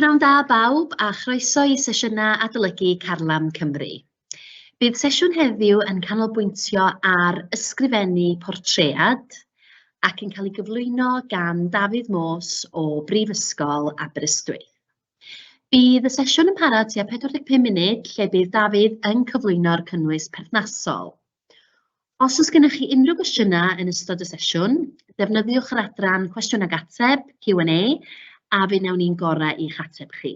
Pnawn da bawb a chroeso i sesiynau adolygu Carlam Cymru. Bydd sesiwn heddiw yn canolbwyntio ar ysgrifennu portread ac yn cael ei gyflwyno gan Dafydd Morse o Brifysgol Aberystwyth. Bydd y sesiwn yn para tua 45 munud lle bydd Dafydd yn cyflwyno'r cynnwys perthnasol. Os oes gennych chi unrhyw gwestiynau yn ystod y sesiwn, defnyddiwch yr adran Cwestiwn ag Ateb, Q&A, a fe wnawn ni'n gorau i'ch ateb chi.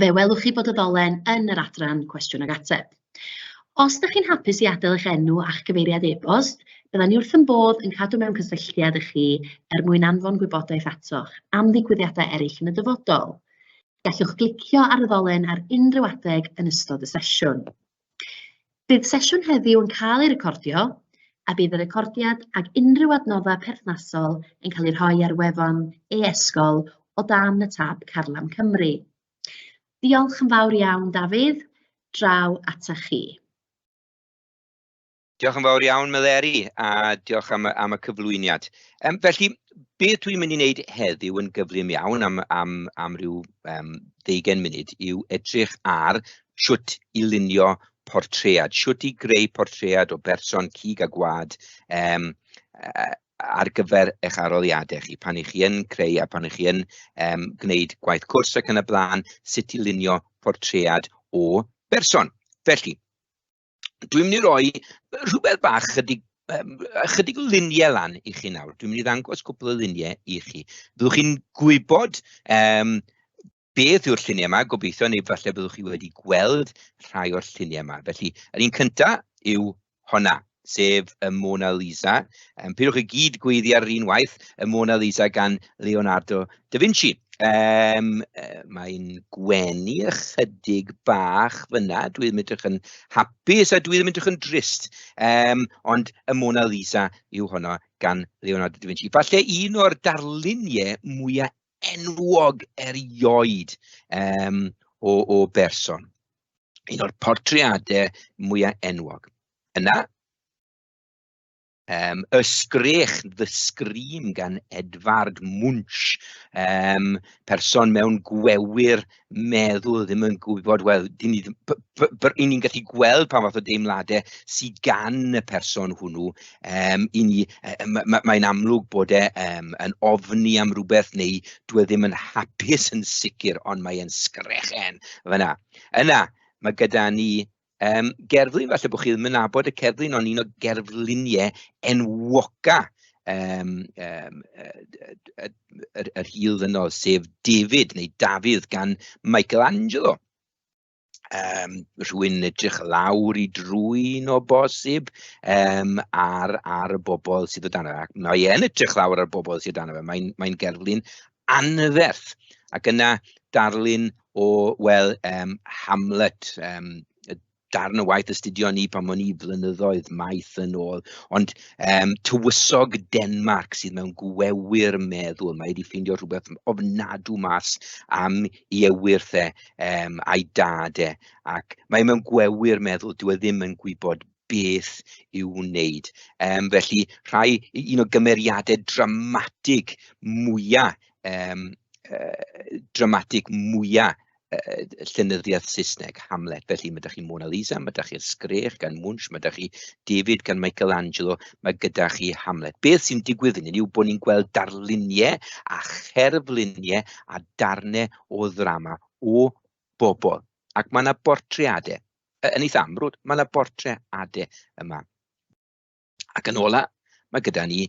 Fe welwch chi bod y ddolen yn yr adran Cwestiwn ag Ateb. Os ydych chi'n hapus i adael eich enw a'ch cyfeiriad e-bost, byddan ni wrth yn bodd yn cadw mewn cysylltiad â chi er mwyn anfon gwybodaeth atoch am ddigwyddiadau eraill yn y dyfodol. Gallwch glicio ar y ddolen ar unrhyw adeg yn ystod y sesiwn. Bydd sesiwn heddiw yn cael ei recordio, a bydd y recordiad ac unrhyw adnoddau perthnasol yn cael eu rhoi ar wefan e-ysgol o dan y tab Carlam Cymru. Diolch yn fawr iawn, Dafydd. Draw atach chi. Diolch yn fawr iawn, Meleri, a diolch am y, am y cyflwyniad. Um, felly, beth dwi'n mynd i wneud heddiw yn gyflym iawn am, am, am ryw um, ddeugain munud yw edrych ar shwt i lunio portread, shwt i greu portread o berson cig a gwad um, ar gyfer eich arholiadau chi, pan i chi yn creu a pan i chi yn um, gwneud gwaith cwrs ac yn y blaen, sut i lunio portread o berson. Felly, Dwi'n mynd i roi rhywbeth bach, chydig, um, chydig o luniau lan i chi nawr. Dwi'n mynd i ddangos cwpl o luniau i chi. Byddwch chi'n gwybod um, beth yw'r lluniau yma, gobeithio, neu falle byddwch chi wedi gweld rhai o'r lluniau yma. Felly, yr un cyntaf yw honna, sef y Mona Lisa. Um, Pidwch i gyd gweiddi ar yr un waith, y Mona Lisa gan Leonardo da Vinci. Um, Mae'n gwenu ychydig bach fyna. Dwi ddim edrych yn hapus a dwi ddim edrych yn drist. Um, ond y Mona Lisa yw honno gan Leonardo da Vinci. Falle un o'r darluniau mwyaf enwog erioed um, o, o berson. Un o'r portreadau mwyaf enwog. Yna, Um, y Sgrech, The Scream gan Edvard Munch, um, person mewn gwewyr meddwl, ddim yn gwybod, wel, dyn ni, i ni'n gallu gweld pa fath o deimladau sydd gan y person hwnnw. Um, i ni, mae'n amlwg bod e um, yn ofni am rhywbeth neu dwi e ddim yn hapus yn sicr, ond mae'n sgrechen fyna. Yna, mae gyda ni Um, gerflun, falle bod chi ddim yn nabod y cerflun, ond un o gerfluniau enwoca um, um, yr, yr hil ddynol, sef David neu Dafydd gan Michelangelo. Um, rhywun edrych lawr i drwy'n o bosib um, ar, ar y bobl sydd o dan fe. Mae e'n edrych lawr ar y bobl sydd o dan fe. Mae'n mae gerflun anferth. Ac yna darlun o, wel, um, Hamlet, um, darn o waith astudio ni pan o'n i flynyddoedd maith yn ôl, ond um, tywysog Denmark sydd mewn gwewyr meddwl, mae wedi ffeindio rhywbeth ofnadw mas am ei ewyrth e um, a'i dad e, ac mae mewn gwewyr meddwl, dyw e ddim yn gwybod beth i'w wneud. Um, felly, rhai, un o gymeriadau dramatig mwyaf, um, uh, dramatig mwyaf uh, llenyddiaeth Saesneg, Hamlet. Felly mae 'da chi Mona Lisa, mae 'da chi'r Sgrech gan Munch, mae 'da chi David gan Michelangelo, mae gyda chi Hamlet. Beth sy'n digwydd yn yw bod ni'n gweld darluniau a cherfluniau a darnau o ddrama o bobl. Ac mae yna bortreadau yn eitha amrwd, mae yna bortreadau yma. Ac yn ola, mae gyda ni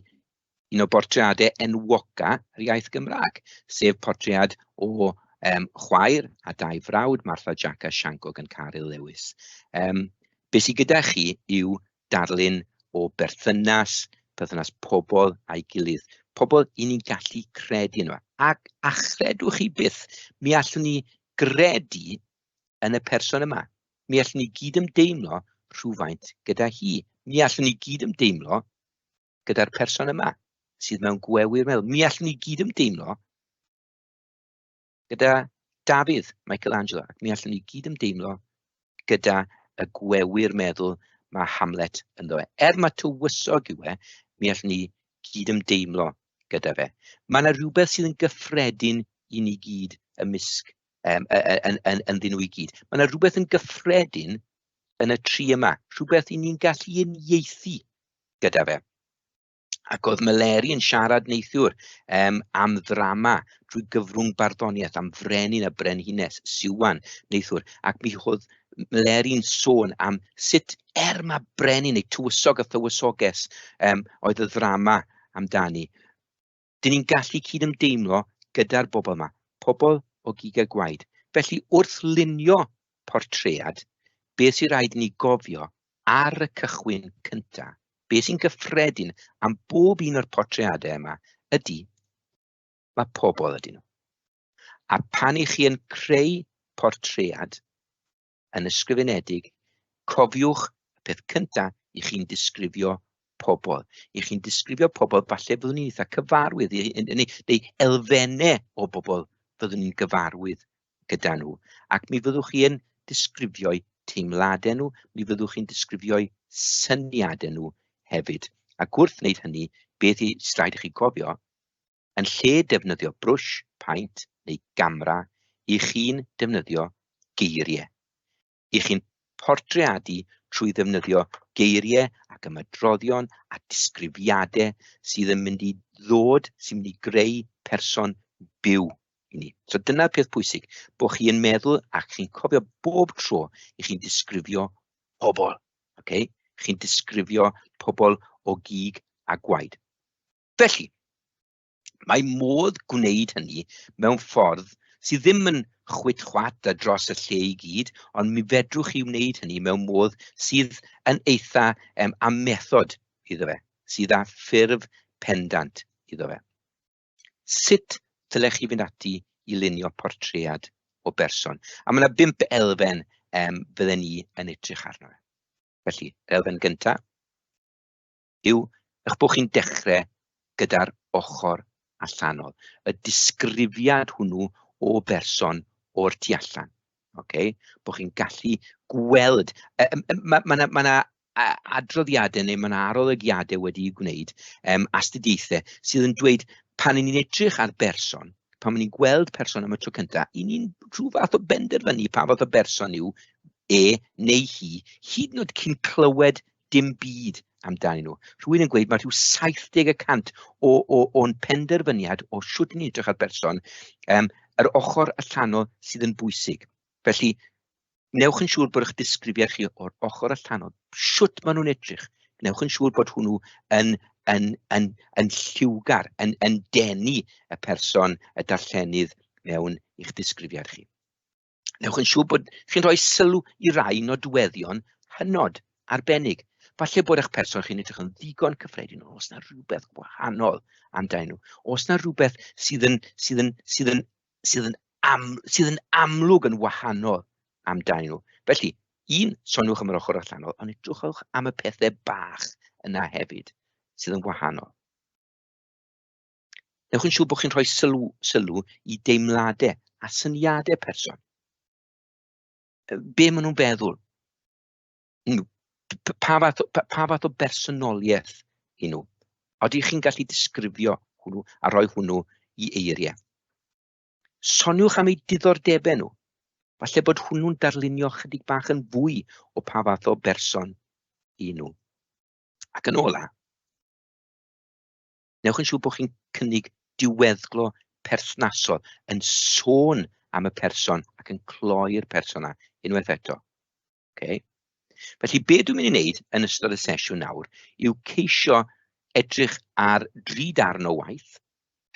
un o bortreadau enwoca yr iaith Gymraeg, sef portread o um, chwaer a dau frawd, Martha Jack a Sianco gan Caryl Lewis. Um, be sydd gyda chi yw darlun o berthynas, perthynas pobl a'i gilydd. Pobl i ni'n gallu credu yno. Ac a chredwch chi byth, mi allwn ni gredu yn y person yma. Mi allwn ni gyd-ymdeimlo rhywfaint gyda hi. Mi allwn ni gyd-ymdeimlo gyda'r person yma sydd mewn gwewyr meddwl. Mi allwn ni gyd-ymdeimlo gyda Dafydd, Michelangelo, ac mi allwn ni gyd-ymdeimlo gyda y gwewyr meddwl mae Hamlet ynddo fe. Er mae tywysog yw e, mi allwn ni gyd-ymdeimlo gyda fe. Mae yna rhywbeth sydd yn gyffredin i ni gyd ymysg um, yn, yn, ynddyn nhw i gyd. Mae yna rhywbeth yn gyffredin yn y tri yma, rhywbeth i ni'n gallu uniaethu gyda fe. Ac oedd Meleri yn siarad neithiwr um, am ddrama drwy gyfrwng barddoniaeth, am frenin a brenhines, Siwan, neithiwr. Ac mi oedd Meleri'n sôn am sut er mae brenin neu tywysog a thywysoges um, oedd y ddrama amdani. Dyn ni'n gallu cydymdeimlo gyda'r bobl yma, pobl o gig a gwaed. Felly wrth lunio portread, beth sy'n rhaid i ni gofio ar y cychwyn cyntaf, beth sy'n gyffredin am bob un o'r portreadau yma ydy, mae pobl ydyn nhw. A pan i chi yn creu portread yn ysgrifenedig, cofiwch y peth cyntaf i chi'n disgrifio pobl. I chi'n disgrifio pobl, falle byddwn ni'n eitha cyfarwydd, neu, neu elfennau o bobl fyddwn ni'n gyfarwydd gyda nhw, ac mi fyddwch chi yn disgrifio'u teimladau nhw, mi fyddwch chi'n disgrifio'u syniadau nhw hefyd. Ac wrth wneud hynny, beth sy'n rhaid i chi gofio, yn lle defnyddio brwsh, paent neu gamera, i chi'n defnyddio geiriau. I chi'n portreadu trwy ddefnyddio geiriau ac ymadroddion a disgrifiadau sydd yn mynd i ddod, sy'n mynd i greu person byw i ni. So dyna'r peth pwysig, bod chi yn meddwl ac chi'n cofio bob tro i chi'n disgrifio pobl. Okay? Chi'n disgrifio pobl o gig a gwaed. Felly, Mae modd gwneud hynny mewn ffordd sydd ddim yn chwit chwat a dros y lle i gyd, ond mi fedrwch chi wneud hynny mewn modd sydd yn eitha um, a method iddo fe, sydd â ffurf pendant iddo fe. Sut dylech chi fynd ati i lunio portread o berson? A mae yna bump elfen um, fydden ni yn edrych arno fe. Felly, yr elfen gyntaf yw eich bod chi'n dechrau gyda'r ochr allanol, y disgrifiad hwnnw o berson o'r tu allan. Okay? Bod chi'n gallu gweld, mae ma 'na ma 'na adroddiadau neu mae 'na arolygiadau wedi'u gwneud, um, astudiaethau, sydd yn dweud pan 'y ni'n edrych ar berson, pan ni'n gweld person am y tro cyntaf, 'y ni'n rhyw fath o benderfynu pa fath o berson yw e neu hi, hyd yn oed cyn clywed dim byd amdanyn nhw. Rhywun yn gweud mae rhyw 70 y cant o, o, o'n penderfyniad o siwt ni'n edrych ar berson, um, yr ochr allanol sydd yn bwysig. Felly, newch yn siŵr bod eich disgrifiad chi o'r ochr allanol, siwt maen nhw'n edrych, gwnewch yn siŵr bod hwnnw yn, yn, yn, yn lliwgar, yn, yn denu y person, y darllenydd mewn i'ch disgrifiad chi. Newch yn siŵr bod chi'n rhoi sylw i rai nodweddion hynod arbennig. Falle bod eich person chi'n edrych yn ddigon cyffredin, ond oes 'na rhywbeth gwahanol amdanyn nhw? Oes 'na rhywbeth sydd yn, sydd yn, sydd yn, sydd yn, am, sydd yn amlwg yn wahanol amdanyn nhw? Felly, un, soniwch am yr ochr allanol, ond edrychwch am y pethau bach yna hefyd sydd yn wahanol. Newch yn siŵr bod chi'n rhoi sylw, sylw i deimladau a syniadau person. Be maen nhw'n feddwl? Pa fath, pa, pa fath o bersonoliaeth i nhw? Oedych chi'n gallu disgrifio hwnnw a rhoi hwnnw i eiriau? Soniwch am eu diddordebau nhw. Falle bod hwnnw'n darlunio chydig bach yn fwy o pa fath o berson i nhw. Ac yn ola, Newch yn siŵr bod chi'n cynnig diweddglo perthnasol yn sôn am y person ac yn cloi'r person yna unwaith eto. Okay. Felly be dwi'n mynd i wneud yn ystod y sesiwn nawr yw ceisio edrych ar dri darn o waith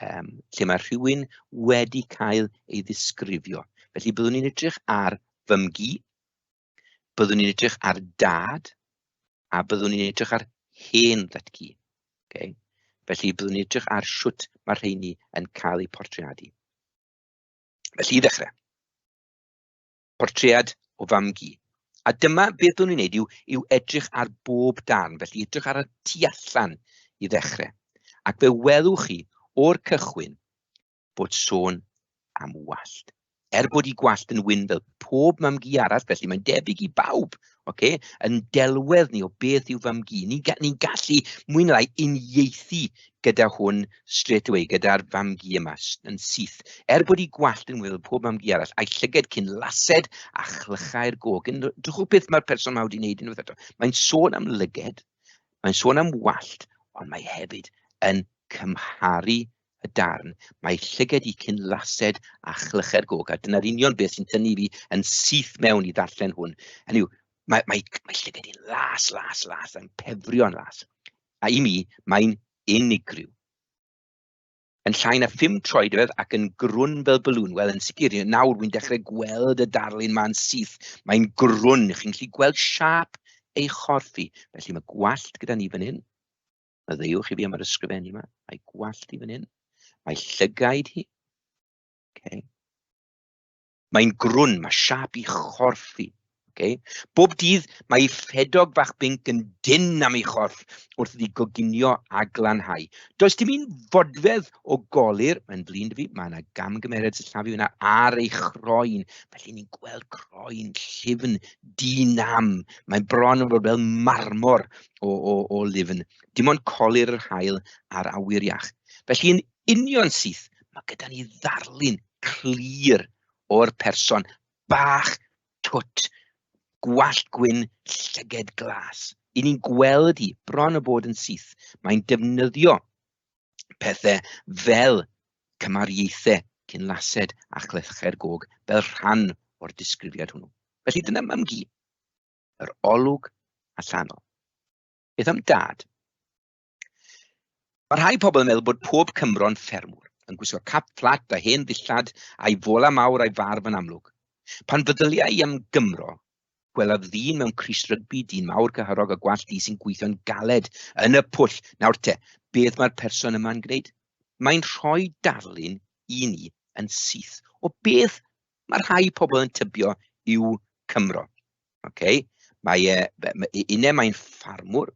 um, lle mae rhywun wedi cael ei ddisgrifio. Felly byddwn ni'n edrych ar fy mgi, byddwn ni'n edrych ar dad, a byddwn ni'n edrych ar hen ddatgu. Okay? Felly byddwn ni'n edrych ar shwt mae'r rheini yn cael eu portreadu. Felly i ddechrau, portread o fam-gu. A dyma beth byddwn ni'n neud yw, yw edrych ar bob darn, felly edrych ar y tu allan i ddechrau. Ac fe welwch chi o'r cychwyn bod sôn am wallt. Er bod ei gwallt yn wyn fel pob mam-gu arall, felly mae'n debyg i bawb, ocê, yn delwedd ni o beth yw fam-gu. Ni'n ga ni gallu mwy neu lai uniaethu gyda hwn straight away, gyda'r fam-gu yma yn syth. Er bod ei gwallt yn wyn fel pob mam-gu arall, a'i llyged cyn lased a chlychau'r gog. Drychwch beth mae'r person yma wedi wneud unwaith eto. Mae'n sôn am lyged, mae'n sôn am wallt, ond mae hefyd yn cymharu y darn, mae llyged i cyn lased a chlychau'r gog, a dyna'r union beth sy'n tynnu fi yn syth mewn i ddarllen hwn. Hynny yw, mae, mae, mae llyged i'n las, las, las, a'n pefrio'n las. A i mi, mae'n unigryw. Yn llai na phum troedfedd ac yn grwn fel balŵn. Wel, yn sicr, nawr wy'n dechrau gweld y darlun ma'n syth. Mae'n grwn, chi'n gallu gweld siâp ei chorff hi. Felly mae gwallt gyda ni fan hyn. Maddeuwch i fi am yr ysgrifennu yma. Mae gwallt i fan hyn. Mae llygaid hi. Okay. Mae'n grwn, mae siap i chorff hi. Okay. Bob dydd mae ei ffedog fach binc yn dynn am ei chorff wrth iddi goginio a glanhau. Does dim un fodfedd o golur, mae'n flin 'da fi, mae yna gamgymeriad sillafu yna ar ei chroen. Felly ni'n gweld croen llyfn di-nam. Mae'n bron yn bod fel marmor o, o, o lyfn. Dim ond colur yr haul a'r awyr iach. Felly yn union syth, mae gyda ni ddarlun clir o'r person bach twt, gwallt gwyn, llyged glas. I ni'n gweld hi bron o bod yn syth. Mae'n defnyddio pethau fel cymariaethau cyn lased a chlychau'r gog fel rhan o'r disgrifiad hwnnw. Felly dyna mam-gu. Yr olwg allanol. Beth am dad? Mae rhai pobl yn meddwl bod pob Cymro'n ffermwr, yn gwisgo cap fflat a hen ddillad a'i fola mawr a'i farf yn amlwg. Pan feddylia i am Gymro, gwelaf ddyn mewn crys rygbi, dyn mawr cyhyrog a gwallt du sy'n gweithio'n galed yn y pwll. Nawr te, beth mae'r person yma'n gwneud? Mae'n rhoi darlun i ni yn syth o beth mae rhai pobl yn tybio yw Cymro. Okay? Mae e, une mae'n ffarmwr,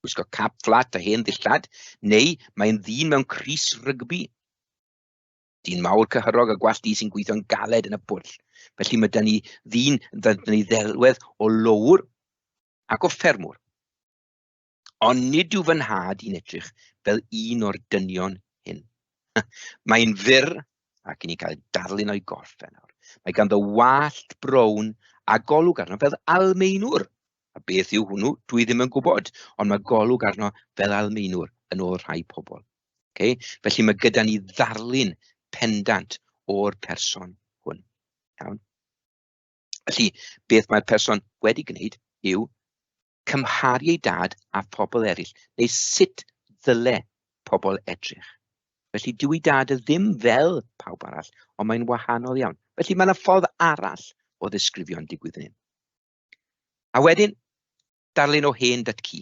gwisgo cap fflat a hen ddillad, neu mae'n ddyn mewn crys rygbi. Dyn mawr cyhyrog a gwallt du sy'n gweithio'n galed yn y pwll. Felly mae 'da ni ddyn, 'da ni ddelwedd o lowr ac o ffermwr. Ond nid yw fy nhad i'n edrych fel un o'r dynion hyn. Mae'n fyr, ac i ni'n cael darlun o'i gorff e nawr. Mae ganddo wallt brown a golwg arno fel Almaenwr. A beth yw hwnnw, dwi ddim yn gwybod, ond mae golwg arno fel Almaenwr yn ôl rhai pobl. Okay? Felly mae gyda ni ddarlun pendant o'r person hwn. Iawn? Felly, beth mae'r person wedi gwneud yw cymharu ei dad â phobl eraill, neu sut ddyle pobl edrych. Felly dyw ei dad e ddim fel pawb arall, ond mae'n wahanol iawn. Felly mae yna ffordd arall o ddisgrifio'n digwydd yn hyn. A wedyn, darlun o hen dad-cu.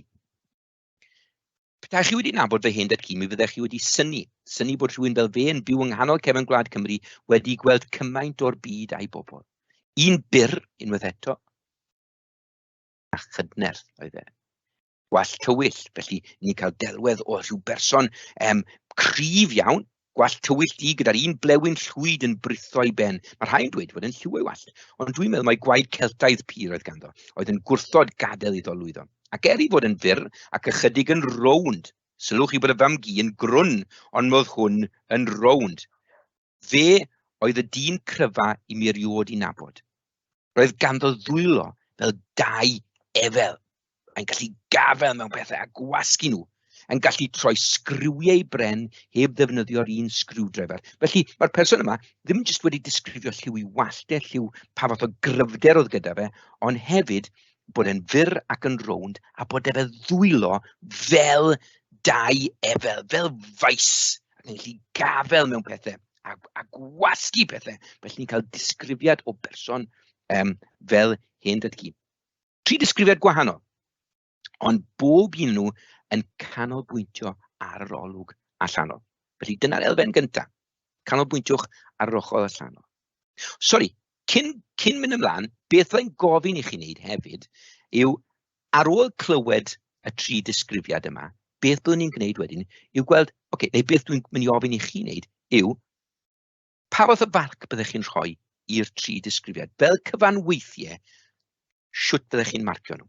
Petai chi wedi nabod fy hen dad-cu, mi fyddech chi wedi synnu, synnu bod rhywun fel fe yn byw yng nghanol cefn gwlad Cymru wedi gweld cymaint o'r byd a'i bobl. Un byr, unwaith eto, a chydnerth oedd e. Gwallt tywyll, felly ni'n cael delwedd o rhyw berson um, cryf iawn, gwallt tywyll du gyda'r un blewyn llwyd yn britho i ben. Mae rhai'n dweud fod yn lliw ei wallt, ond dwi'n meddwl mai gwaed Celtaidd pur oedd ganddo, oedd yn gwrthod gadael iddo lwyddo. Ac er ei fod yn fyr ac ychydig yn rownd, sylwch chi bod y fam-gu yn grwn, ond modd hwn yn rownd. Fe oedd y dyn cryfa i mi erioed i nabod. Roedd ganddo ddwylo fel dau efel. Mae'n gallu gafael mewn pethau a gwasgu nhw. Yn gallu troi sgriwiau bren heb ddefnyddio'r un screwdriver. Felly mae'r person yma ddim jyst wedi disgrifio lliw i wallt e, lliw pa fath o gryfder oedd gyda fe, ond hefyd bod e'n fyr ac yn rownd a bod efe ddwylo fel dau efel, fel faes, ac yn gallu gafael mewn pethau a, a gwasgu pethau. Felly ni'n cael disgrifiad o berson um, fel hen dad-cu. Tri disgrifiad gwahanol, ond bob un nhw yn canolbwyntio ar yr olwg allanol. Felly dyna'r elfen gyntaf. Canolbwyntiwch ar yr ochr allanol. Sori, cyn, cyn mynd ymlaen, beth fyddai'n gofyn i chi wneud hefyd yw, ar ôl clywed y tri disgrifiad yma, beth byddwn ni'n gwneud wedyn yw gweld, oce, okay, neu beth dwi'n mynd i ofyn i chi wneud yw, pa fath o farc byddech chi'n rhoi i'r tri disgrifiad? Fel cyfanweithiau, shwt fyddech chi'n marcio nhw?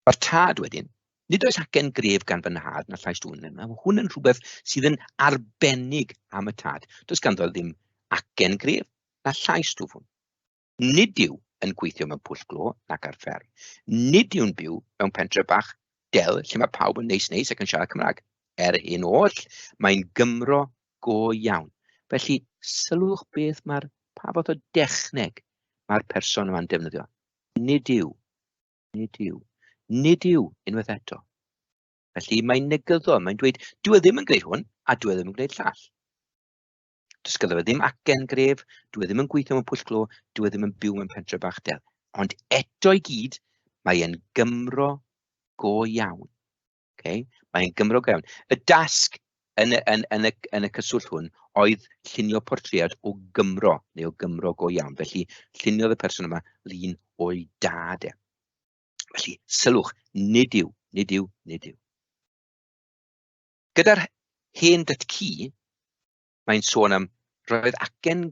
Mae'r tad wedyn, nid oes acen gref gan fy nhad na llais dwfn. Mae hwn yn rhywbeth sydd yn arbennig am y tad. Does ganddo ddim acen gref na llais dwfn. Nid yw yn gweithio mewn pwll glo nac ar fferm. Nid yw'n byw mewn pentre bach del lle mae pawb yn neis neis ac yn siarad Cymraeg. Er hyn oll, mae'n Gymro go iawn. Felly, sylwch beth mae'r, pa fath o dechneg mae'r person yma'n defnyddio. Nid yw, nid yw, nid yw, unwaith eto. Felly mae'n negyddol, mae'n dweud, dwi e ddim yn gwneud hwn, a dwi e ddim yn gwneud llall. Does ganddo fe ddim acen gref, dwi e ddim yn gweithio mewn pwll glo, dwi e ddim yn byw mewn pentre bach del. Ond eto i gyd, mae e'n Gymro go iawn. Okay? Mae e'n Gymro go iawn. Y dasg yn y, yn, yn, y, yn y cyswllt hwn oedd llunio portread o Gymro, neu o Gymro go iawn. Felly, lluniodd y person yma lun o'i dad e. Felly, sylwch, nid yw, nid yw, nid yw. Gyda'r hen dad-cu, mae'n sôn am roedd acen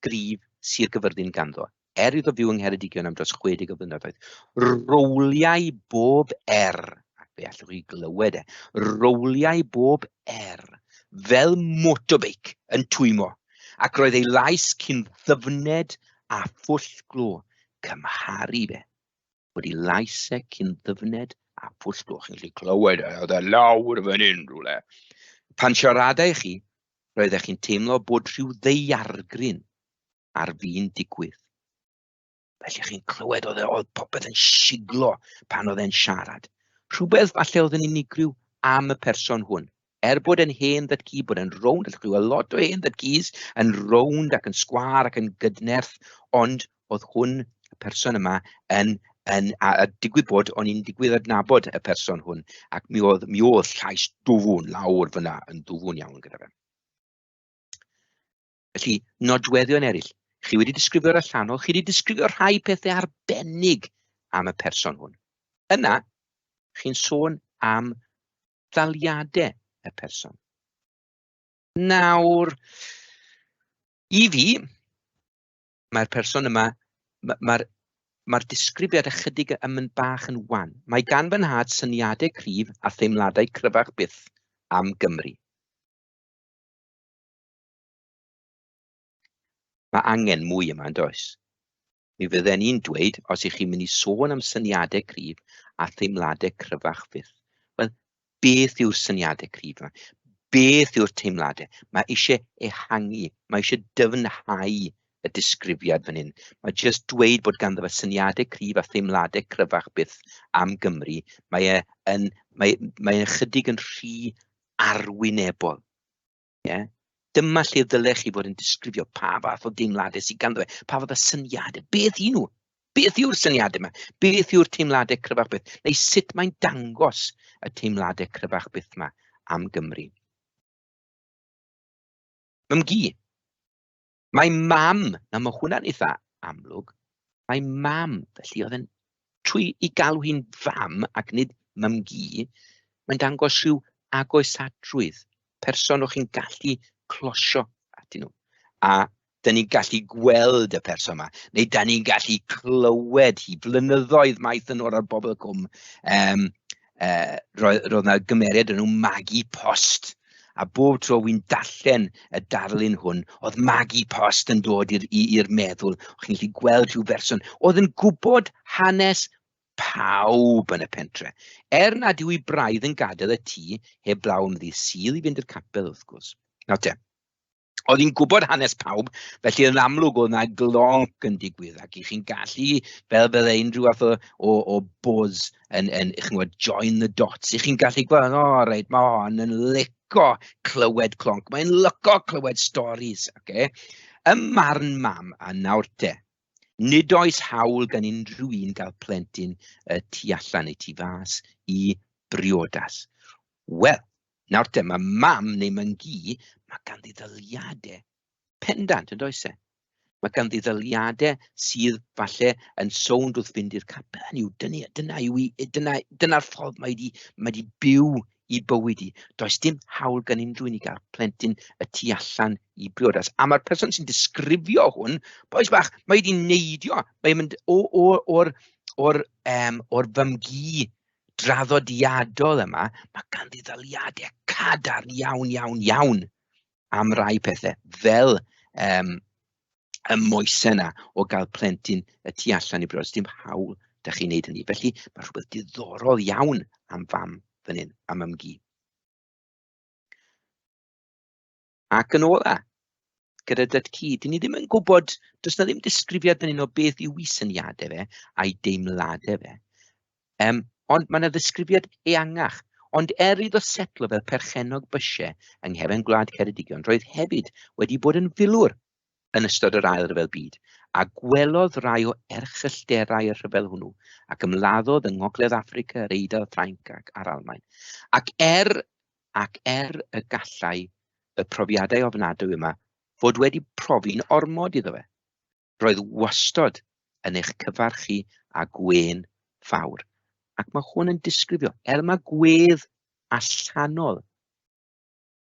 gryf Sir Gyfyrddin ganddo, er iddo fyw yng Ngheredigion am dros 60 o flynyddoedd. Rowliai bob er, ac fe allwch chi glywed e, rowliai bob er fel motorbike yn twymo, ac roedd ei lais cyn ddyfned a phwll glo, cymharu fe bod ei lais e cyn ddyfned a phwll glo. Chi'n gallu clywed e, oedd e lawr fan hyn rhywle. Pan siaradai chi, roeddech chi'n teimlo bod rhyw ddaeargryn ar fin digwydd. Felly chi'n clywed oedd, e, oedd popeth yn siglo pan oedd e'n siarad. Rhywbeth falle oedd yn unigryw am y person hwn. Er bod e'n hen ddadcu, bod e'n rownd, allwch chi weld lot o hen ddadcus yn rownd ac yn sgwâr ac yn gydnerth, ond oedd hwn, y person yma, yn, yn a, a digwydd bod, o'n i'n digwydd adnabod y person hwn, ac mi oedd, mi oedd llais dwfwn lawr fyna yn ddwfwn iawn gyda fe. Felly, nodweddion eraill. Chi wedi disgrifio'r allanol, chi wedi disgrifio rhai pethau arbennig am y person hwn. Yna, chi'n sôn am ddaliadau y person. Nawr, i fi, mae'r person yma, mae'r ma disgrifiad ychydig yn mynd bach yn wan. Mae gan fy nhad syniadau cryf a theimladau cryfach byth am Gymru. Mae angen mwy yma, yn does? Mi fydden i'n dweud, os ych chi'n mynd i sôn am syniadau cryf a theimladau cryfach fyth, wel, beth yw'r syniadau cryf yma? Beth yw'r teimladau? Mae eisiau ehangu, mae eisiau dyfnhau y disgrifiad fan hyn. Mae jyst dweud bod ganddo fe syniadau cryf a theimladau cryfach byth am Gymru, mae e yn, mae, mae ychydig yn rhy arwynebol. Ie? Dyma lle ddylech chi fod yn disgrifio pa fath o deimladau sydd ganddo fe, pa fath o syniadau, beth yw nhw? Beth yw'r syniadau yma? Beth yw'r teimladau cryfach byth? Neu sut mae'n dangos y teimladau cryfach byth yma am Gymru? Mam-gu. Mae mam, na mae hwnna'n eitha amlwg, mae mam, felly oedd yn trwy i galw hi'n fam ac nid mam-gu, mae'n dangos rhyw agosatrwydd, person o'ch chi'n gallu closio atyn nhw. A da ni'n gallu gweld y person yma, neu da ni'n gallu clywed hi flynyddoedd maith yn ôl ar Bobl y Cwm. Um, roedd, roedd yna gymeriad yn nhw Maggie Post, a bob tro wy'n darllen y darlun hwn, oedd Maggie Post yn dod i'r i'r meddwl. O'ch chi'n gallu gweld rhyw berson oedd yn gwybod hanes pawb yn y pentre. Er nad yw i braidd yn gadael y tŷ heb blaw am ddydd Sul i fynd i'r capel, wrth gwrs. Nawr te, oedd hi'n gwybod hanes pawb, felly yn amlwg oedd 'na glonc yn digwydd, ac i chi'n gallu, fel bydde unrhyw fath o, o, o buzz yn, yn chi'n gwybod, join the dots, i chi'n gallu gweld, o oh, reit, mae hon yn lico clywed clonc, mae'n lyco clywed stories, okay? Ym marn mam, a nawr te, nid oes hawl gan unrhyw un gael plentyn y tu allan neu tu fas i briodas. Wel, Nawr te, mae mam neu mam-gu, mae ganddi ddaliadau pendant, yn does e? Mae ganddi ddaliadau sydd falle yn sownd wrth fynd i'r capel. Hynny yw, dyna, dyna yw, dyna, dyna'r ffordd mae wedi, mae wedi byw i bywyd i. Does dim hawl gan unrhyw un i gael plentyn y tu allan i briodas. A mae'r person sy'n disgrifio hwn, bois bach, mae wedi neidio, mae'n mynd o, o, o'r, or, um, or fymgu draddodiadol yma, mae ganddi ddaliadau cadarn iawn, iawn, iawn am rai pethau, fel um, y moesau yna o gael plentyn y tu allan i briodas. Dim hawl da chi'n neud hynny. Felly mae rhywbeth diddorol iawn am fam fan hyn, am ymgu. Ac yn ola, gyda dad-cu, dyn ni ddim yn gwybod, does na ddim disgrifiad fan hyn o beth yw ei syniadau fe a'i deimladau fe. Um, ond mae yna ddisgrifiad eangach. Ond er iddo setlo fel perchennog bysiau yng nghefn gwlad Ceredigion, roedd hefyd wedi bod yn filwr yn ystod yr Ail Ryfel Byd, a gwelodd rai o erchyllterau y rhyfel hwnnw, ac ymladdodd yng Ngogledd Affrica, yr Eidal, Ffrainc ac a'r Almaen. Ac er, ac er y gallai y profiadau ofnadwy yma fod wedi profi'n ormod iddo fe, roedd wastod yn eich cyfarch chi â gwên fawr. Ac mae hwn yn disgrifio, er mae gwedd allanol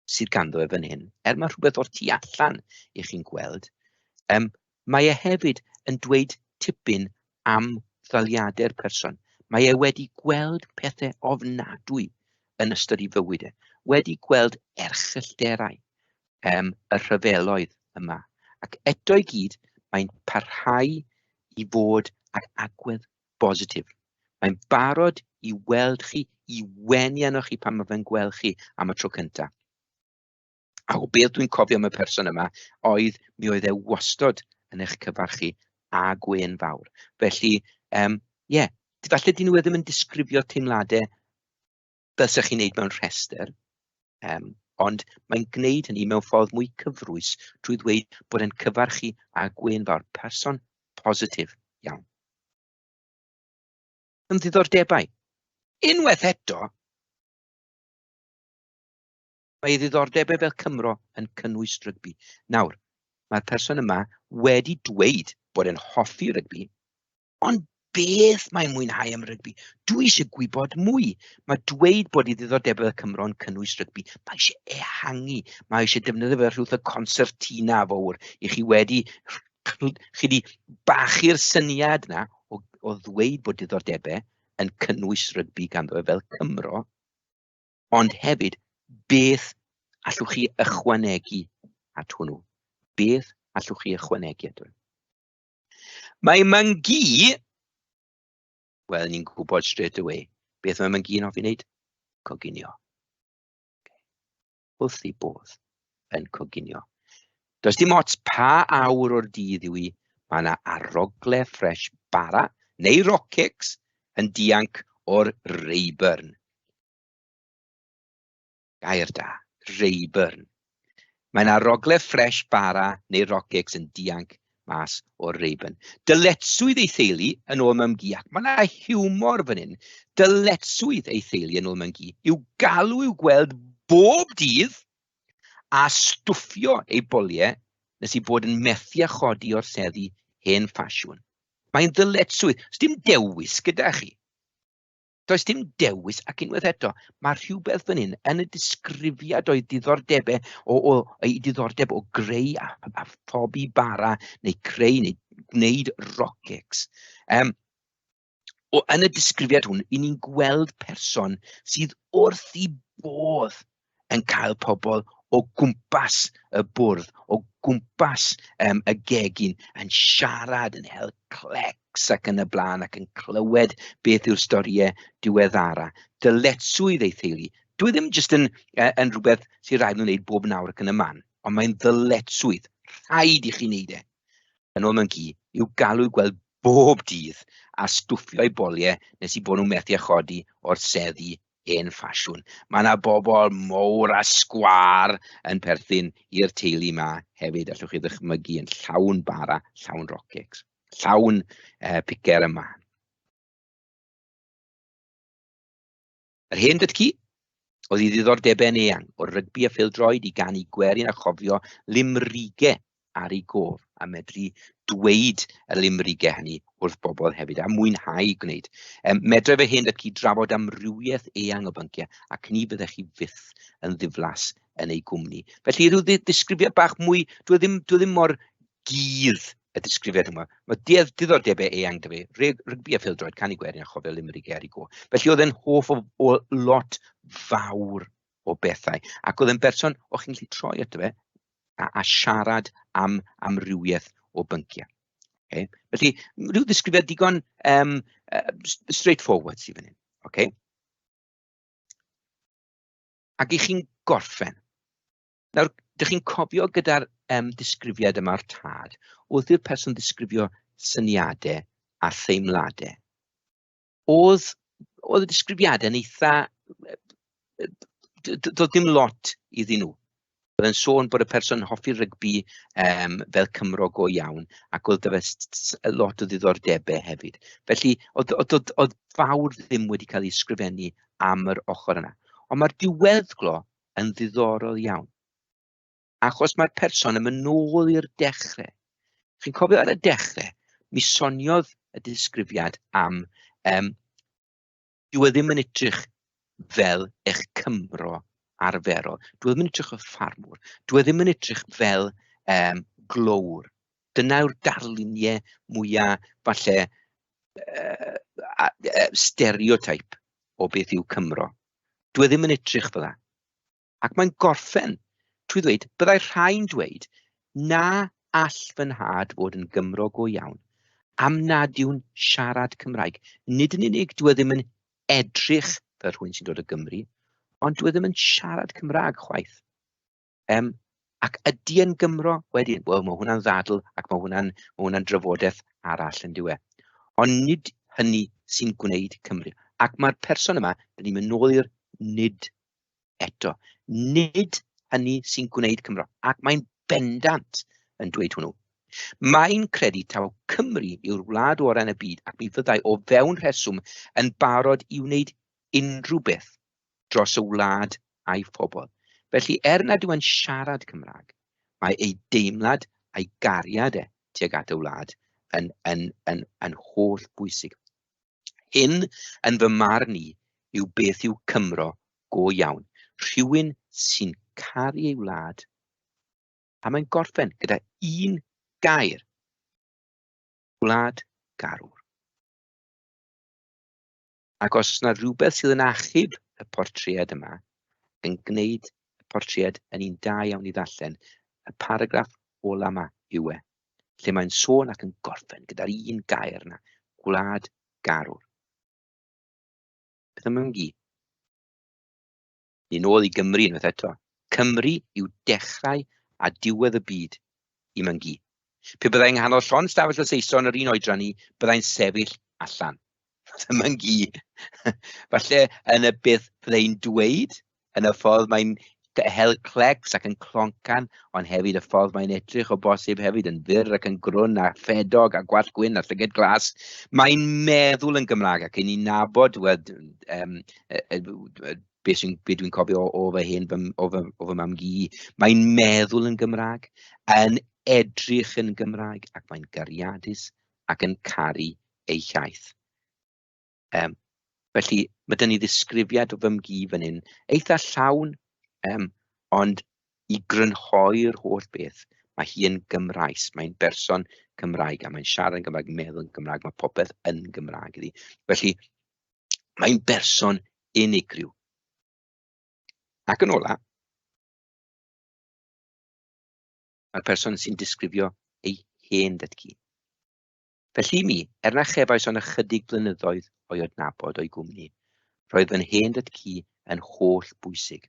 sydd ganddo e fan hyn, er mae rhywbeth o'r tu allan i chi'n gweld, um, mae e hefyd yn dweud tipyn am ddaliadau'r person. Mae e wedi gweld pethau ofnadwy yn ystod ei fywyd e, wedi gweld erchyllterau um, y rhyfeloedd yma. Ac eto i gyd, mae'n parhau i fod ag agwedd bositif. Mae'n barod i weld chi, i wenu arnoch chi pan mae fe'n gweld chi am y tro cyntaf. A o beth dwi'n cofio am y person yma oedd mi oedd e wastod yn eich cyfarch chi a gwên fawr. Felly, um, ie, yeah, falle dyn nhw e ddim yn disgrifio teimladau fel sech chi'n neud mewn rhestr, um, ond mae'n gwneud hynny mewn ffordd mwy cyfrwys trwy ddweud bod e'n cyfarch chi a gwên fawr, person positif iawn. Yn ddiddordebau. Unwaith eto, mae ei ddiddordebau fel Cymro yn cynnwys rygbi. Nawr, mae'r person yma wedi dweud bod e'n hoffi rygbi, Ond beth mae'n mwynhau am rygbi? Dwi eisiau gwybod mwy. Mae dweud bod ei ddiddordebau fel Cymro yn cynnwys rygbi, mae eisiau ehangu, mae eisiau defnyddio fe rhywbeth o concertina fawr i chi wedi, chi wedi bachu'r syniad na o, o ddweud bod diddordebau yn cynnwys rygbi ganddo fe fel Cymro, ond hefyd beth allwch chi ychwanegu at hwnnw? Beth allwch chi ychwanegu at hwnnw? Mae Mangu, wel, ni'n gwybod straight away, beth mae Mangu yn hoffi wneud? Coginio. Okay. Wrth ei bodd yn coginio. Does dim ots pa awr o'r dydd yw i, mae yna arogle ffres bara neu rockcakes yn dianc o'r Rayburn. Gair da, Rayburn. Mae'n arogle ffres bara neu rockcakes yn dianc mas o'r Rayburn. Dyletswydd ei theulu yn ôl mam-gu, ac mae yna hiwmor fan hyn, dyletswydd ei theulu yn ôl mam-gu yw galw i'w gweld bob dydd a stwffio ei boliau nes ei bod yn methu â chodi o'r seddi hen ffasiwn. Mae'n ddyletswydd, does dim dewis gyda chi. Does dim dewis, ac unwaith eto, mae rhywbeth fan hyn yn y disgrifiad o'i diddordebau, o, o, ei diddordeb o greu a, a phobi bara, neu creu neu gwneud rockcakes. Um, o, yn y disgrifiad hwn, i ni'n gweld person sydd wrth i bodd yn cael pobl o gwmpas y bwrdd, o gwmpas um, y gegin, yn siarad, yn hel clecs ac yn y blaen, ac yn clywed beth yw'r storïau diweddara. Dyletswydd ei theulu. Dwi ddim jyst yn, yn rhywbeth sy'n rhaid nhw'n wneud bob nawr ac yn y man, ond mae'n ddyletswydd. Rhaid i chi wneud e. Yn ôl mewn gi, i'w galw i gweld bob dydd a stwffio'i boliau nes i bod nhw'n methu â chodi o'r seddi hen ffasiwn. Mae yna bobl mowr a sgwâr yn perthyn i'r teulu yma hefyd, allwch chi ddychmygu yn llawn bara, llawn rockcakes, llawn picer yma. Yr hen dad-cu oedd ei ddiddordebau'n eang, o rygbi a phêl-droed i ganu gwerin a chofio limrige ar ei gof a medru dweud y limrigau hynny wrth bobl hefyd, a mwynhau gwneud. Medrai fy hen dad-cu drafod amrywiaeth eang o bynciau, ac ni fyddech chi fyth yn ddiflas yn ei gwmni. Felly rhyw ddisgrifiad bach mwy, dwi e ddim, dwi e ddim mor gudd y disgrifiad yma. Mae diddordebau eang 'da fe, rygbi a phêl-droed, canu gwerin a chofio limrigau ar ei go. Felly oedd e'n hoff o lot fawr o bethau, ac oedd e'n berson o'ch chi'n gallu troi ato fe a siarad am amrywiaeth o bynciau. Okay? Felly, rhyw ddisgrifiad digon straightforward sydd fan hyn. Okay? Ac i chi'n gorffen. Nawr, dych chi'n cofio gyda'r disgrifiad yma'r tad, wrth i'r person ddisgrifio syniadau a theimladau, oedd y disgrifiadau yn eitha... Doedd dim lot iddyn nhw. Oedd e'n sôn bod y person yn hoffi rygbi fel Cymro go iawn, ac oedd 'da fe lot o ddiddordebau hefyd. Felly, oedd fawr ddim wedi cael ei ysgrifennu am yr ochr yna. Ond mae'r diweddglo yn ddiddorol iawn, achos mae'r person yn mynd nôl i'r dechrau. Chi'n cofio ar y dechrau, mi soniodd y disgrifiad am dyw e ddim yn edrych fel eich Cymro arferol. Dyw e ddim yn edrych fel ffarmwr. Dyw e ddim yn edrych fel glowr. Dyna yw'r darluniau mwyaf, falle, stereotype o beth yw Cymro. Dyw e ddim yn edrych fel 'na. Ac mae'n gorffen trwy ddweud, byddai rhai'n dweud na all fy nhad fod yn Gymro go iawn am nad yw'n siarad Cymraeg. Nid yn unig dyw e ddim yn edrych fel rhywun sy'n dod o Gymru, ond dyw e ddim yn siarad Cymraeg chwaith. Ac ydy e'n Gymro wedyn? Wel, mae hwnna'n ddadl ac mae hwnna'n ma hwnna drafodaeth arall yn dyw e. Ond nid hynny sy'n gwneud Cymru. Ac mae'r person yma, dyn ni'n mynd nôl i'r nid eto. Nid hynny sy'n gwneud Cymro, ac mae'n bendant yn dweud hwnnw. Mae'n credu taw Cymru yw'r wlad orau yn y byd ac mi fyddai o fewn rheswm yn barod i wneud unrhyw beth dros y wlad a'i phobl. Felly, er nad yw e'n siarad Cymraeg, mae ei deimlad a'i gariad e tuag at y wlad yn, yn, yn, yn holl bwysig. Hyn, yn fy marn i, yw beth yw Cymro go iawn. Rhywun sy'n caru ei wlad, a mae'n gorffen gyda un gair, gwlad garwr. Ac os yna rhywbeth sydd yn achub y portread yma, yn gwneud y portread yn un da iawn i ddarllen, y paragraff ola 'ma yw e, lle mae'n sôn ac yn gorffen gyda'r un gair yna, gwlad garwr. Beth am ymgu? Ni'n ôl i Gymru unwaith eto. Cymru yw dechrau a diwedd y byd i Myngi. Pe byddai yng nghanol llond stafell o Saeson yr un oedran ni, byddai'n sefyll allan. Myngi. Falle yn y beth fyddai'n dweud, yn y ffordd mae'n hel clecs ac yn cloncan, ond hefyd y ffordd mae'n edrych o bosib hefyd yn fyr ac yn grwn a ffedog a gwallt gwyn a llyged glas. Mae'n meddwl yn Gymraeg ac yn ei nabod, wel, be sy'n, be dwi'n cofio o fy hen, o fy mam-gu, mae'n meddwl yn Gymraeg, yn edrych yn Gymraeg ac mae'n gariadus ac yn caru ei hiaith. Felly, mae 'da ni ddisgrifiad o fy mgu fan hyn, eitha llawn, ond i grynhoi'r holl beth, mae hi yn Gymraes, mae'n berson Cymraeg a mae'n siarad yn Gymraeg, meddwl yn Gymraeg, mae popeth yn Gymraeg iddi. Felly, mae'n berson unigryw. Ac yn ola, mae'r person sy'n disgrifio ei hen dad-cu. Felly i mi, er na chefais ond ychydig blynyddoedd o'i adnabod o'i gwmni, roedd fy hen dad-cu yn holl bwysig.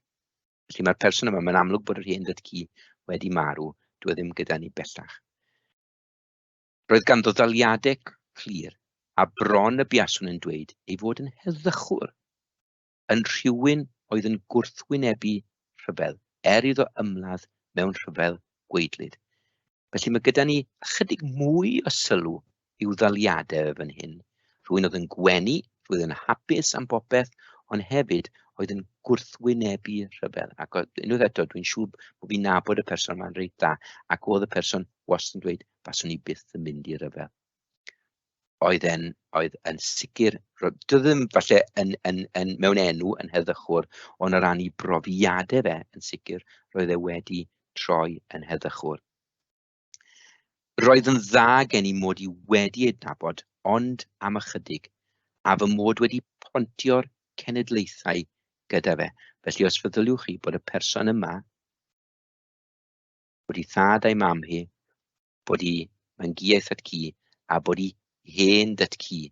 Felly mae'r person yma, mae'n amlwg bod yr hen dad-cu wedi marw, dyw e ddim gyda ni bellach. Roedd ganddo ddaliadau clir, a bron y buaswn yn dweud ei fod yn heddychwr. yn rhywun oedd yn gwrthwynebu rhyfel, er iddo ymladd mewn rhyfel gwaedlyd. Felly mae gyda ni ychydig mwy o sylw i'w ddaliadau fe fan hyn. Rhywun oedd yn gwenu, rhywun oedd yn hapus am bopeth, ond hefyd oedd yn gwrthwynebu rhyfel. Ac unwaith eto, dwi'n siŵr bod fi'n nabod y person yma'n reit dda, ac oedd y person wastad yn dweud, faswn i byth yn mynd i ryfel. Oedd e'n, oedd yn sicr, doedd ddim falle yn, yn, yn, mewn enw yn heddychwr, ond o ran ei brofiadau fe, yn sicr, roedd e wedi troi yn heddychwr. Roedd yn dda gen i mod i wedi ei adnabod, ond am ychydig, a fy mod wedi pontio'r cenedlaethau gyda fe. Felly os feddyliwch chi bod y person yma, bod ei thad a'i mam hi, bod ei mam-gu a'i thad-cu, a bod ei hen dad-cu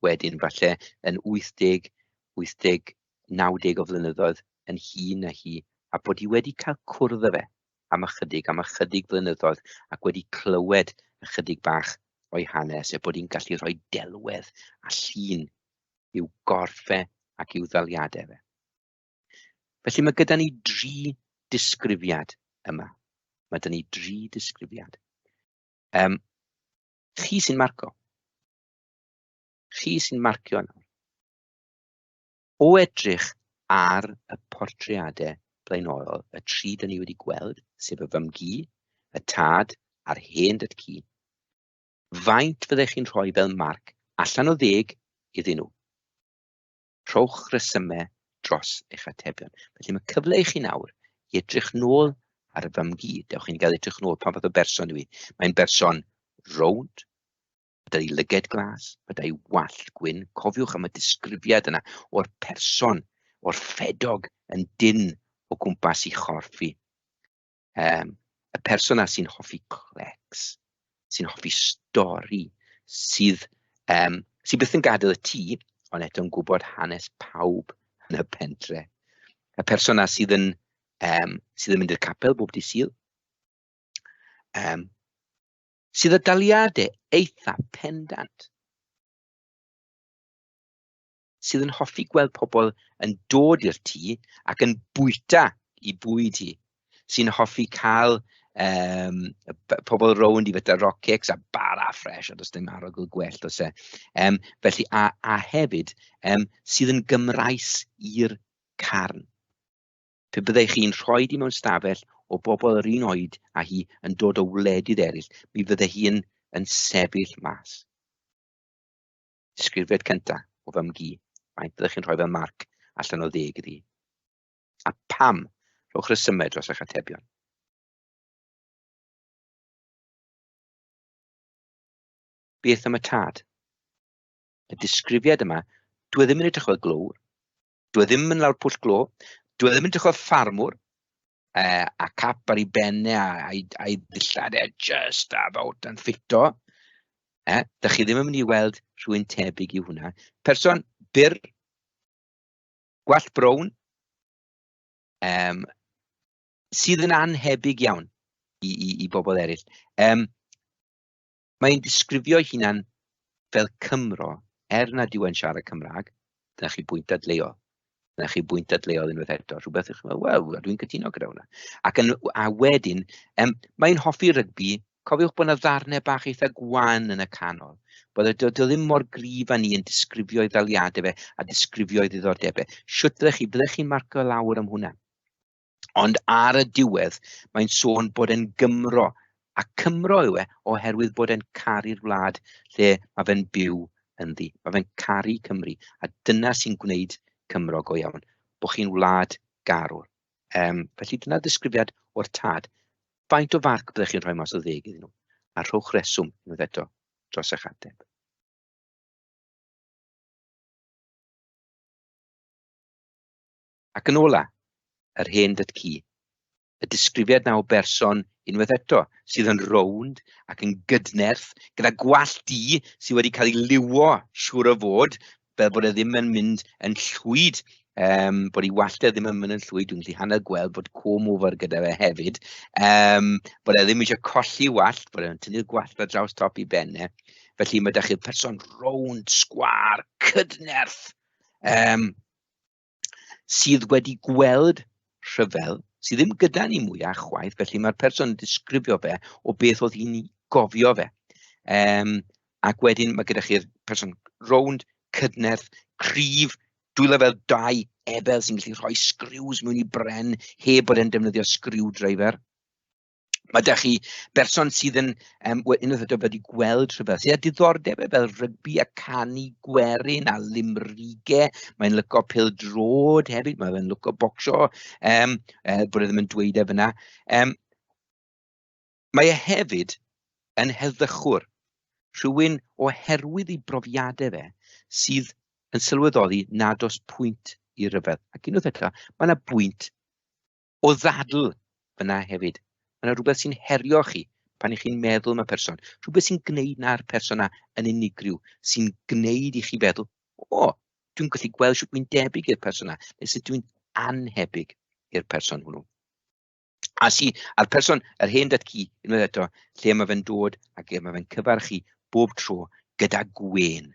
wedyn falle yn 80, 80, 90 o flynyddoedd yn hŷn na hi, a bod hi wedi cael cwrdd â fe am ychydig, am ychydig flynyddoedd, ac wedi clywed ychydig bach o'i hanes, er bod hi'n gallu rhoi delwedd a llun i'w gorff e ac i'w ddaliadau fe. Felly mae gyda ni dri disgrifiad yma. Mae gyda ni dri disgrifiad. Um, chi sy'n marco. Chi sy'n marcio nawr. O edrych ar y portreadau blaenorol, y tri 'da ni wedi gweld, sef y fam-gu, y tad a'r hen dad-cu, faint fyddech chi'n rhoi fel marc allan o ddeg iddyn nhw? Rhowch resymau dros eich atebion. Felly mae cyfle i chi nawr i edrych nôl ar y fam-gu. Dewch i ni gael edrych nôl pa fath o berson yw hi. Mae'n berson rownd, Mae 'da hi lyged glas, mae 'da hi wallt gwyn. Cofiwch am y disgrifiad yna o'r person, o'r ffedog yn dynn o gwmpas i chorff hi. Um, y person 'na sy'n hoffi clecs, sy'n hoffi stori, sydd, um, sydd byth yn gadael y tŷ, ond eto'n gwybod hanes pawb yn y pentre. Y person 'na sydd yn, um, sydd yn mynd i'r capel bob dydd Sul. Um, sydd â daliadau eitha pendant, sydd yn hoffi gweld pobl yn dod i'r tŷ ac yn bwyta i bwyd hi, sy'n hoffi cael um, pobl rownd i fyta rock cakes a bara ffres, a does dim arogl gwell oes e. Um, felly, a, a hefyd, um, sydd yn Gymraes i'r carn. Pe byddai chi'n rhoi di mewn stafell o bobl yr un oed â hi yn dod o wledydd eraill, mi fydde hi yn, yn sefyll mas. Disgrifiad cynta o fam-gu. Faint byddech chi'n rhoi fel marc allan o ddeg iddi? A pam? Rhowch resymau dros eich atebion. Beth am y tad? Y disgrifiad yma, dwi e ddim yn edrych fel glowr, Dwi e ddim yn lawr pwll glo, dwi e ddim yn edrych fel ffarmwr, uh, a cap ar ei ben e a'i, a'i ddillad e just about yn ffito. Eh, da chi ddim yn mynd i weld rhywun tebyg i hwnna. Person byr, gwallt brown, um, sydd yn anhebyg iawn i, i, i bobl eraill. Um, Mae'n disgrifio'i hunan fel Cymro, er nad yw e'n siarad Cymraeg. Dyna chi bwynt dadleuol. Dyna chi bwynt dadleuol unwaith eto. Rhywbeth ych chi'n meddwl, wel, dwi'n cytuno gyda hwnna. Ac, yn, a wedyn, um, mae'n hoffi rygbi. Cofiwch bod yna ddarnau bach eitha gwan yn y canol. Bod e, dio ddim mor gryf â ni yn disgrifio'i ddaliadau fe a disgrifio'i ddiddordebau. Shwt fyddech chi? Byddech chi'n marcio lawr am hwnna? Ond ar y diwedd, mae'n sôn bod e'n Gymro, a Cymro yw e oherwydd bod e'n caru'r wlad lle mae fe'n byw ynddi. Mae fe'n caru Cymru, a dyna sy'n gwneud Cymro go iawn, bod chi'n wlad garwr. Um, felly dyna ddisgrifiad o'r tad. Faint o farc byddech chi'n rhoi mas o ddeg iddyn nhw? A rhowch reswm unwaith eto dros eich ateb. Ac yn ola, yr hen dad-cu. Y disgrifiad 'na o berson, unwaith eto, sydd yn rownd ac yn gydnerth, gyda gwallt du sydd wedi cael ei liwo, siŵr o fod, fel bod e ddim yn mynd yn llwyd, um, bod ei wallt e ddim yn mynd yn llwyd, dwi'n gallu hanner gweld bod comb over gyda fe hefyd, um, bod e ddim eisiau colli wallt, bod e'n tynnu'r gwallt ar draws top i ben e. Felly mae 'da chi'r person rownd, sgwâr, cydnerth, um, sydd wedi gweld rhyfel, sydd ddim gyda ni mwyach chwaith, felly mae'r person yn disgrifio fe o beth oedd hi'n gofio fe. Um, ac wedyn mae gyda chi'r person rownd, cydnerth, cryf, dwylo fel dau ebel sy'n gallu rhoi sgriws mewn i bren heb bod e'n defnyddio screwdriver. Mae 'da chi berson sydd yn, unwaith eto wedi gweld rhywbeth, sydd â diddordebau fel rygbi a canu gwerin a limrige. Mae'n lyco pêl-droed hefyd, mae fe'n lyco bocsio, bod e ddim yn dweud e fyna. Mae e hefyd yn heddychwr, rhywun oherwydd ei brofiadau fe sydd yn sylweddoli nad oes pwynt i ryfedd. Ac unwaith eto, mae yna bwynt o ddadl fyna hefyd. Mae yna rhywbeth sy'n herio chi pan 'y chi'n meddwl am y person, rhywbeth sy'n gwneud na'r person 'na yn unigryw, sy'n gwneud i chi feddwl, o, dwi'n gallu gweld sut dwi'n debyg i'r person 'na, neu sut dwi'n annhebyg i'r person hwnnw. A si, a'r person, yr hen dad-cu, unwaith eto, lle mae fe'n dod ac mae fe'n cyfarch chi bob tro gyda gwên.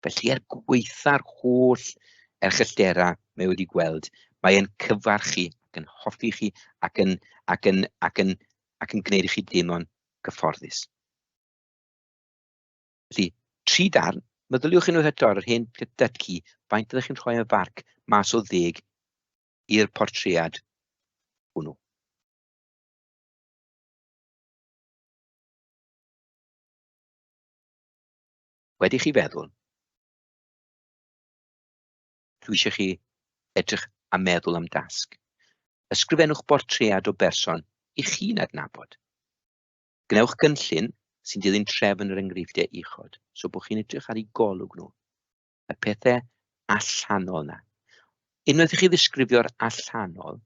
Felly er gwaetha'r holl erchyllterau mae wedi gweld, mae e'n cyfarch chi ac yn hoffi chi ac yn, ac yn, ac yn, ac yn gwneud i chi deimlo'n gyfforddus. Felly, tri darn, meddyliwch unwaith eto ar yr hen dad-cu, faint ydych chi'n rhoi o farc mas o ddeg i'r portread hwnnw. Wedi chi feddwl, dwi eisiau chi edrych a meddwl am dasg. Ysgrifennwch bortread o berson i chi'n adnabod. Gwnewch gynllun sy'n dilyn trefn yr enghreifftiau uchod, so bod chi'n edrych ar eu golwg nhw, y pethau allanol 'na. Unwaith i chi ddisgrifio'r allanol,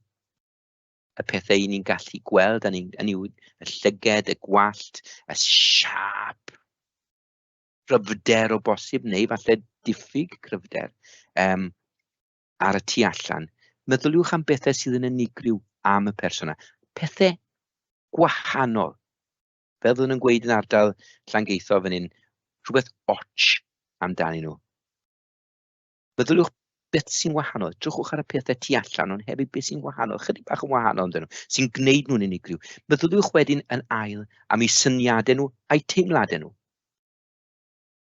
y pethau 'y ni'n gallu gweld, a ni'n, hynny yw, y llyged, y gwallt, y siâp, cryfder o bosib, neu falle diffyg cryfder, ar y tu allan. Meddyliwch am bethau sydd yn unigryw am y person yna. Pethau gwahanol. Fel oedden nhw'n gweud yn ardal Llangeitho fan hyn, rhywbeth otsh amdanyn nhw. Meddyliwch beth sy'n wahanol. Drychwch ar y pethau tu allan, ond hefyd beth sy'n wahanol, chydig bach yn wahanol amdano nhw, sy'n gwneud nhw'n unigryw. Meddyliwch wedyn yn ail am eu syniadau nhw a'u teimladau nhw.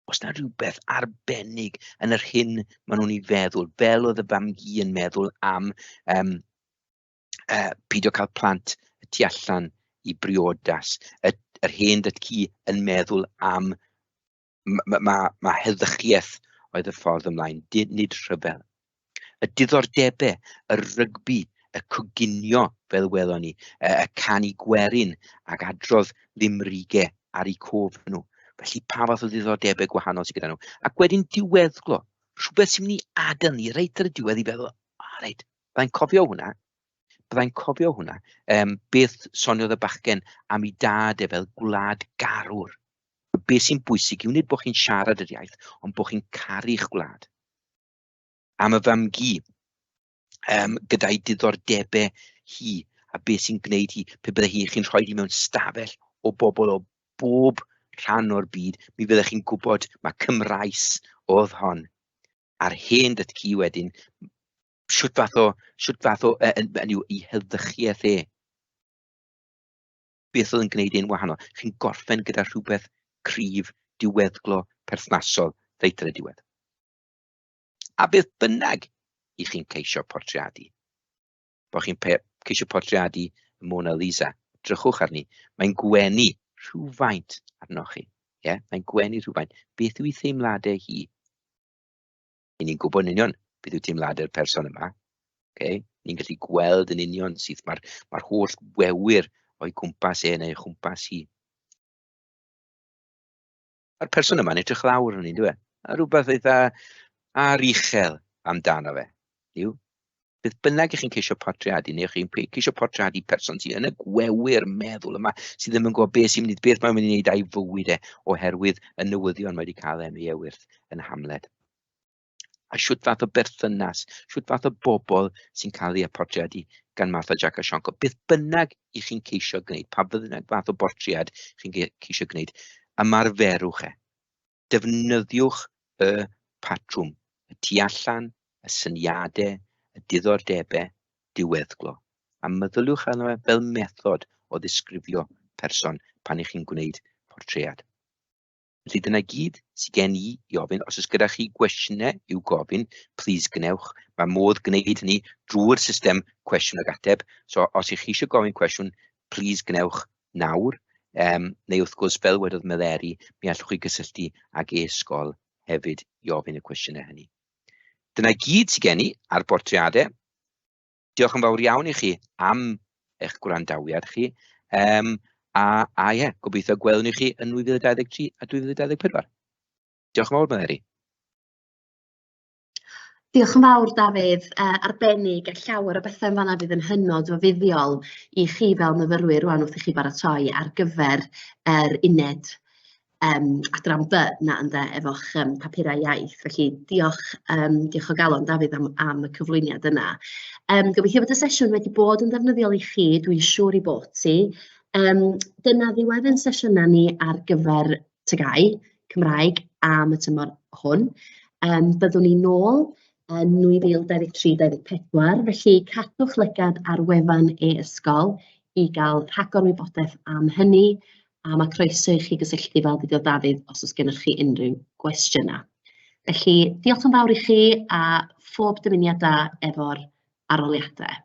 Oes 'na rhywbeth arbennig yn yr hyn maen nhw'n ei feddwl, fel oedd y fam-gu yn meddwl am peidio cael plant y tu allan i briodas, yr hen dad-cu yn meddwl am ma' heddychiaeth oedd y ffordd ymlaen, nid rhyfel. Y diddordebau, y rygbi, y coginio, fel welon ni, y canu gwerin ac adrodd limrigau ar eu cof nhw. Felly pa fath o ddiddordebau gwahanol sydd gyda nhw? Ac wedyn diweddglo, rhywbeth sy'n mynd i adael ni reit ar y diwedd i feddwl, o reit, byddai'n cofio hwnna, byddai'n cofio hwnna, beth soniodd y bachgen am ei dad e fel gwladgarwr. Be sy'n bwysig yw nid bod chi'n siarad yr iaith, ond bod chi'n caru'ch gwlad. Am y fam-gu, gyda'i diddordebau hi, a beth sy'n gwneud hi, pe bydde hi, chi'n rhoi hi mewn stafell o bobl o bob rhan o'r byd, mi fyddech chi'n gwybod mae Cymraes oedd hon. A'r hen dad-cu wedyn, shwt fath o, shwt fath o, hynny yw, ei heddychiaeth e. Beth oedd yn gwneud e'n wahanol? Chi'n gorffen gyda rhywbeth cryf, diweddglo, perthnasol, reit ar y diwedd. A beth bynnag i chi'n ceisio portreadu, bod chi'n ceisio portreadu Mona Lisa, drychwch arni, mae'n gwenu rhywfaint arnoch chi. Ie? Mae'n gwenu rhywfaint. Beth yw ei theimladau hi? 'Y ni'n gwybod yn union beth yw teimladau'r person yma. Okay? Ni'n gallu gweld yn union syth mae'r ma holl wewyr o'i cwmpas e neu ei chwmpas hi. Mae'r person yma'n edrych lawr arni, dyw e? A rhywbeth eitha aruchel amdano fe. Yw? Beth bynnag ych chi'n ceisio portreadu, neu chi'n ceisio portreadu person sydd yn y gwewyr meddwl yma, sydd ddim yn gwybod beth sy'n mynd, beth mae'n mynd i wneud â'i fywyd e, oherwydd y newyddion mae wedi cael e am ei ewyrth yn Hamlet. A shwt fath o berthynas, shwt fath o bobl sy'n cael ei portreadu gan Martha Jac a Sianco. Beth bynnag i chi'n ceisio gwneud, pa bynnag fath o bortread chi'n ceisio gwneud, ymarferwch e. Defnyddiwch y patrwm, y tu allan, y syniadau, y diddordebau, diweddglo. A meddyliwch arno fe fel method o ddisgrifio person pan 'y chi'n gwneud portread. Felly dyna gyd sydd gen i i ofyn. Os oes gyda chi gwestiynau i'w gofyn, plis gwnewch. Mae modd gwneud hynny drwy'r system cwestiwn ag ateb. So os ych chi eisiau gofyn cwestiwn, plis gwnewch nawr. Um, neu wrth gwrs, fel wedodd Meleri, mi allwch chi gysylltu ag e-sgol hefyd i ofyn y cwestiynau hynny. Dyna gyd sydd gen i ar bortreadau. Diolch yn fawr iawn i chi am eich gwrandawiad chi. Um, a, a ie, gobeithio gwelwn i chi yn 2023 a 2024. Diolch yn fawr, Meleri. Diolch yn fawr, Dafydd. Uh, arbennig a llawer o bethau yn fanna fydd yn hynod o fuddiol i chi fel myfyrwyr rwan wrth i chi baratoi ar gyfer yr uned um, adran B 'na ynde, efo'ch um, papurau iaith. Felly diolch, um, diolch o galon Dafydd am, am y cyflwyniad yna. Um, gobeithio bod y sesiwn wedi bod yn ddefnyddiol i chi, dwi'n siŵr i bod ti. Um, dyna ddiwedd ein sesiynau ni ar gyfer TGAU Cymraeg am y tymor hwn. Um, byddwn ni nôl yn 2023-2024, felly cadwch lygad ar wefan e-ysgol i gael rhagor wybodaeth am hynny a mae croeso i chi gysylltu fel ddudodd Dafydd os oes gennych chi unrhyw gwestiynau. Felly, diolch yn fawr i chi a phob dymuniad da efo'r arholiadau.